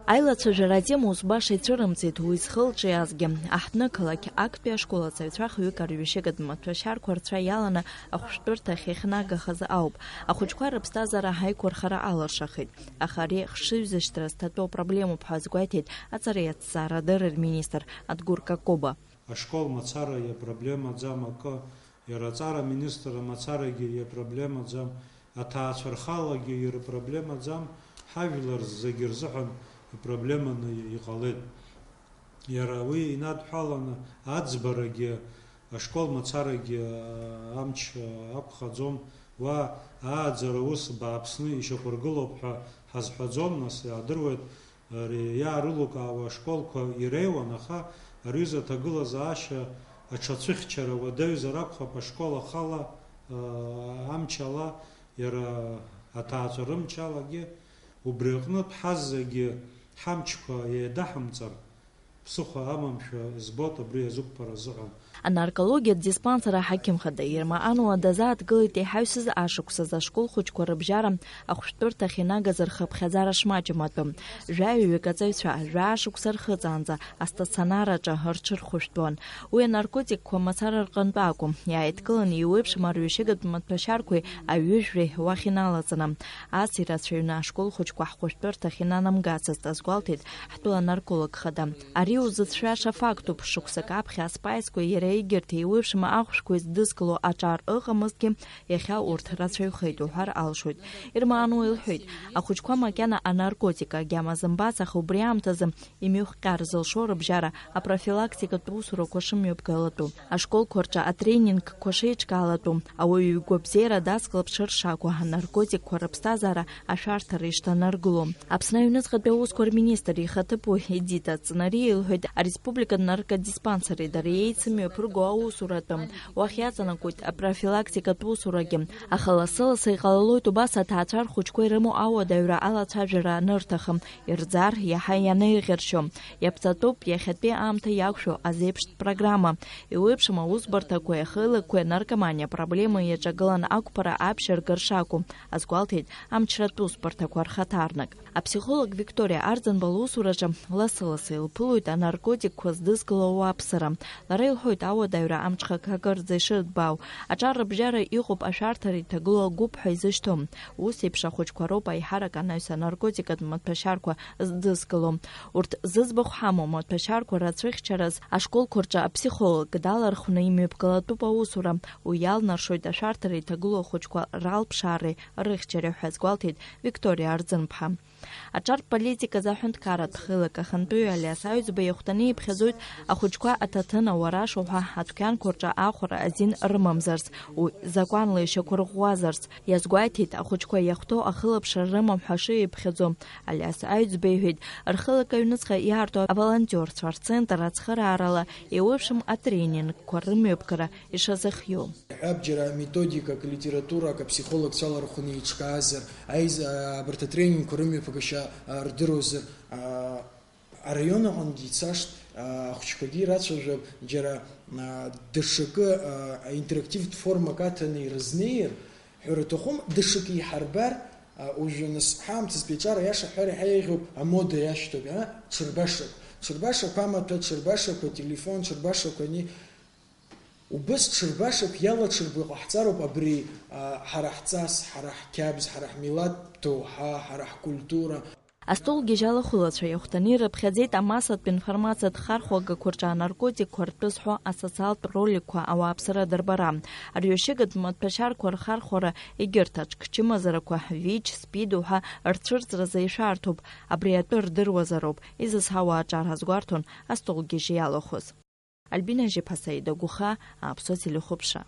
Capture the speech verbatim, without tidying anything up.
Аилацәажәара атема ус баша ицәырымҵит уи зхылҿиаазгьы. Аҳҭны-қалақь актәи ашкол аҵаҩцәа хҩык арҩашьыгатә маҭәашьарқәа рцәа иаланы ахәшәтәырҭахь иахьнагахаз ауп. Ахәыҷқәа рыԥсҭазаара ҳаиқәырхара алыршахеит. Аха ари хшыҩзышьҭра зҭатәоу проблемоуп ҳәа азгәеиҭеит аҵареи аҭҵаарадырреи рминистр Адгәыр Какоба. Ашкол мацара иапроблемаӡам акы, иара аҵара аминистр мацарагьы иапроблемаӡам, аҭаацәа рхалагьы ирпроблемаӡам, ҳажәлар зегьы рзыҳәан ипроблеманы иҟалеит. Иара уи инадҳәаланы аӡбарагьы, ашкол мацарагьы, а, амч, а, акәхаӡом, уа ааӡара ус бааԥсны ишьақәыргылоуп ҳәа ҳазҳәаӡом, нас иаадыруеит, ари иаарылукаауа ашколқәа иреиуан, аха ари аҩыза аҭагылазаашьа аҽацәыхьчара уадаҩзар акәхап, ашкол ахала, а, амчала, иара аҭаацәа рымчалагьы, убри аҟнытә ҳазегьы ҳамчқәа еидаҳамҵар, ԥсыхәа амамшәа збоит абри азықәԥара азыҳәан. Анаркологиатә диспансер аҳақьым хада Ерма Ануа дазааҭгылеит иҳаҩсыз ашықәсазы ашкол хәыҷқәа рыбжьара ахәшәтәырҭахь инагаз рхыԥхьаӡара шмаҷым атәы. Жәаҩаҩык аҵаҩцәа жәаа шықәса рхыҵаанӡа астационар аҿы рҽырхәышәтәуан. Уи анаркотикқәа мацара рҟынтә акәым, иааидкыланы еиуеиԥшым арҩашьыгатә маҭәашьарқәеи аҩыжәреи уахь иналаҵаны. Ас ирацәаҩны ашкол хәыҷқәа ҳхәышәтәырҭахь инанамгацызт, азгәалҭеит ҳтәыла нарколог хада. Ари узыцәшәаша фактуп, шықәсык аԥхьа аспаисқәеи иара егьырҭ еиуеиԥшым ахәшәқәеи здызкыло аҿар ыҟамызҭгьы, иахьа урҭ рацәаҩхеит уҳәар алшоит. Ерма Ануа илҳәеит, ахәыҷқәа макьана анаркотик агьама зымбац, аха убри аамҭазы имҩахҟьар зылшо рыбжьара апрофилактикатә усурақәа шымҩаԥгалатәу, ашколқәа рҿы атренингқәа шеиҿкаалатәу, ауаҩы игәабзиара дацклаԥшыр шакәу, анаркотикқәа рыԥсҭазаара ашәарҭара ишҭанаргыло. Аԥсны аҩныҵҟатәи аусқәа рминистр ихаҭыԥуаҩ Едита Цынариа илҳәеит, ареспубликатә наркодиспансери дара еицымҩаԥырго аусуратәы уахь иаҵанакуеит апрофилактикатә усурагьы, аха лассы-лассы иҟалалоит убас аҭаацәа рхәыҷқәа ирымоу ауадаҩра алацәажәара анырҭахым, ирӡар, иаҳа ианеиӷьаршьо. Иаԥҵатәуп иахьатәи аамҭа иақәшәо азеиԥштә программа. Еиуеиԥшым аусбарҭақәеи ахеилакқәеи анаркоманиа апроблема иаҿагылан ақәԥара аԥшьыргар шакәу, азгәалҭеит амчратә усбарҭақәа рхаҭарнак. Аԥсихолог Викториа Арӡынба лусураҿы лассы-лассы илԥылоит анаркотикқәа здызкыло ауааԥсыра. Лара илҳәоит, ауадаҩра амҽхак акырӡа ишырҭбаау, аҿар рыбжьара иҟоуп ашәарҭара иҭагылоу агәыԥ ҳәа изышьҭоу. Ус еиԥш ахәыҷқәа роуп аиҳарак анаҩс анаркотикатә маҭәашьарқәа здызкыло. Урҭ зыӡбахә ҳамоу маҭәашьарқәа рацәыхьчараз ашколқәа рҿы аԥсихолог далархәны имҩаԥгалатәуп аусура. Уи иалнаршоит ашәарҭара иҭагылоу ахәыҷқәа ралԥшаареи рыхьчареи ҳәа азгәалҭеит Викториа Арӡынԥҳа. Аҿартә политиказы аҳәынҭқарратә хеилак ахантәаҩы Алиас Аҩӡба иахәҭаны иԥхьаӡоит ахәыҷқәа аҭаҭын, ауараш уҳәа адәқьанқәа рҿы ахәара азин рымамзарц, уи закәанла ишьақәырӷәӷәазарц. Иазгәеиҭеит, ахәыҷқәа иахәҭоу ахылаԥшра рымам ҳәа шиԥхьаӡо. Алиас Аҩӡба иҳәеит, рхылак аҩныҵҟа иаарту аволонтиорцәа рцентр ацхыраарала еиуеиԥшым атренингқәа рымҩаԥгара ишазыхиоу. Ҳәабџьара методикак, литературак аԥсихологцәа алархәны еиҿкаазар, аиз-, абарҭ атренингқәа рымҩаԥгашьа, а, рдыруазар, а, араион аҟынгьы ицашт, а, ахәыҷқәагьы ирацәажәап, џьара, а, даҽакы, а, интерактивтә формак аҭаны ирызнеир, ҳәара аҭахума, даҽакы иҳарбар, а, уажәы нас ҳаамҭазтәи аҿар аиаша ҳәара иаҳа еиӷьуп, амода иашьҭоуп, а, ҽырбашақә. Ҽырбашақә амаҭәа, ҽырбашақә ателефон, ҽырбашақә ани. Убыс ҽырбашақә иалаҽырбо иҟаҳҵароуп абри, а, ҳара ҳҵас, ҳара ҳқьабз, ҳара ҳмилаҭ доуҳа, ҳара ҳкультура. Астолгьежьала хәылацәа иахәҭаны ирыԥхьаӡеит амассатә информациатә хархәагақәа рҿы анаркотикқәа ртәы зҳәо асоциалтә роликқәа ауааԥсыра дырбара. Арҩашьыгатә маҭәашьарқәа рхархәара егьырҭ аҿкы чымазарақәа, ВИЧ, СПИД уҳәа рцәырҵразы ишәарҭоуп. Абри атәы рдыруазароуп, изызҳауа аҿар азгәарҭон астолгьежь иалахәыз. Альбина Жьеԥҳа, Саида Гәыха, Аԥсуа телехәаԥшра.